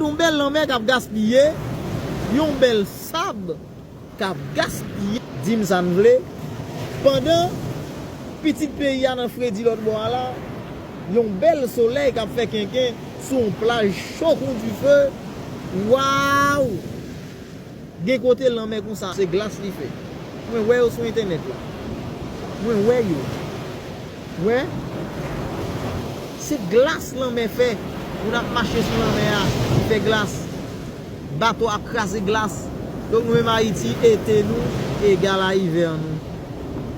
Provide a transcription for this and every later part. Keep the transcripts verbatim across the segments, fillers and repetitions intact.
Yon bèl lanmè k ap gaspiye, yon bèl sab k ap gaspiye. Di m sa n vle. Pandan pitit peyi a nan fredi lòt bò a la, yon bèl solèy k ap fè kenken sou yon plaj cho kon dife. Waw! Gen kote lanmè konsa, se glas li fè. Mwen wè yo sou entènèt la. Mwen wè yo. Wè? Se glas lanmè fè. Moun ap mache sou lanmè a, li fè glas. Bato ap kraze glas. Donk nou menm Ayiti, ete nou egal a ivè nou.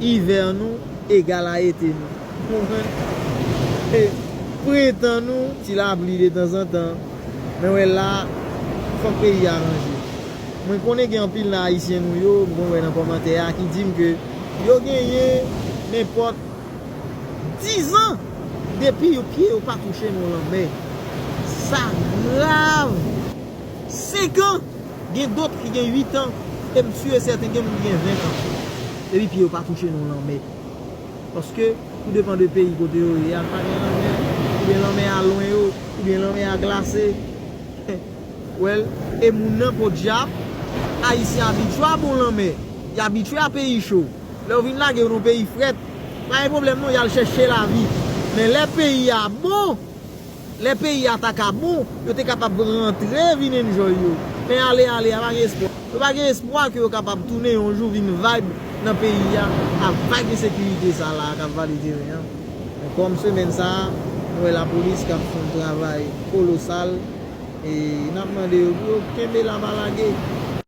Ivè nou egal a ete nou. Konprann? E prentan nou, ti lapli detanzantan. Men wè la, fòk peyi a ranje. Mwen konnen gen anpil nan Ayisyen nou yo, mwen wè nan kòmantè a, ki di m ke yo genyen nenpòt dizan depi yo pye yo pa touche nan lanmè. Sa grav! Senk an! Gen dòt ki gen uit an, e m si e sèten gen moun ki gen ven an. Epi pye yo pa touche nan lanmè. Paske, tou depan de peyi kote yo ye a, pa gen lanmè, oubyen lanmè a lwen yo, oubyen lanmè a glase. Well, e moun nan podyab, Ayisyen abitye a bon lanmè, y abitye a peyi cho. Lè yo vin lage yo nan peyi frèt, pa gen pwoblèm non, y al chèche lavi. Men lè peyi a bon, lè peyi a ta ka bon, yo te kapab rantre vin enjoy yo. Men ale ale a pa gen espwa. Yo pa gen espwa ke yo kapab tounen yon jou vin vibe nan peyi a, ak vibe ensekirite sa la k ap vale teren an. Men kòm semèn sa a, nou wè lapolis k ap fè yon travay kolosal, e n ap mande yo pou yo kenbe la pa lage.